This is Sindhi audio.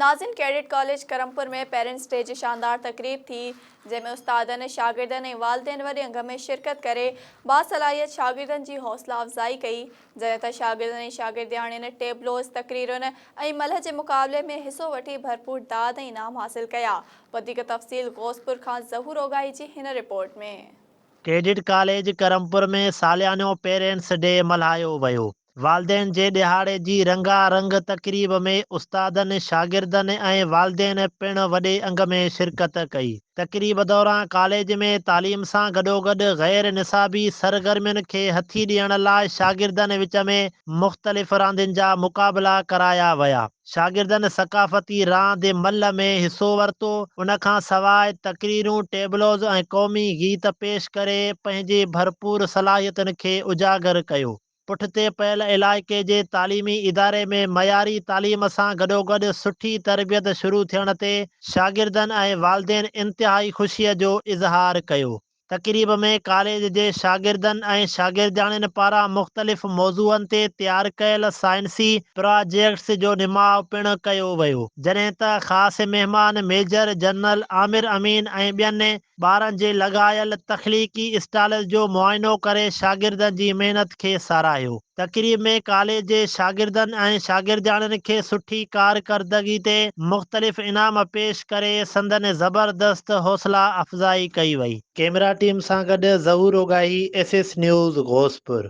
ناظم cadet college Karampur ۾ parents day جي شاندار تقريب ٿي، جنهن ۾ استادن، شاگردن ۽ والدين وڏي انگ ۾ شرڪت ڪري باصلاحيت شاگردن جي حوصلا افزائي ڪئي، جڏهن ته شاگردن ۽ شاگردياڻين ٽيبلوز، تقريرن ۽ ملهه جي مقابلي ۾ حصو وٺي ڀرپور داد ۽ انعام حاصل ڪيا. وڌيڪ تفصيل غوثپور کان ظهور اوڳاهي جي هن رپورٽ ۾. ڪيڊٽ ڪاليج ڪرمپور ۾ ساليانو پيرنٽس ڊي ملهايو ويو. والدين جي ڏهاڙي جي رنگا رنگ تقريب ۾ استادن، شاگردن ۽ والدين پڻ وڏي انگ ۾ شرڪت ڪئي. تقريب دوران ڪاليج ۾ تعليم سان گڏوگڏ غير نصابي سرگرمين کي هٿي ڏيڻ لاء شاگردن وچ ۾ مختلف راندين جا مقابلا ڪرايا ويا. شاگردن ثقافتي راند ملهه ۾ حصو ورتو. ان کان سواء تقريرون، ٽيبلوز ۽ قومي گيت پيش ڪري پنهنجي ڀرپور صلاحيتن کي اجاگر ڪيو. پٺتي پيل علائقي جي تعليمي اداري ۾ معياري تعليم سان گڏوگڏ سٺي تربيت شروع ٿيڻ تي شاگردن ۽ والدين انتهائي خوشي جو اظهار ڪيو. تقريب ۾ ڪاليج جي شاگردن ۽ شاگردياڻين پاران مختلف موضوعن تي تيار ڪيل سائنسي پراجيڪٽس جو نماء پڻ ڪيو ويو، جڏهن ته خاص مهمان ميجر جنرل عامر امين ۽ ٻين ٻارن جي لڳايل تخليقي اسٽالز جو معائنو ڪري شاگردن جي محنت کي ساراهيو. تقريب ۾ ڪاليج جي شاگردن ۽ شاگردياڻين کي سٺي ڪارڪردگي تي مختلف انعام پيش ڪري سندن زبردست حوصلا افزائي ڪئي وئي. ڪئميرا ٽيم سان گڏ Zahoor Ogahi, S S news, Ghauspur.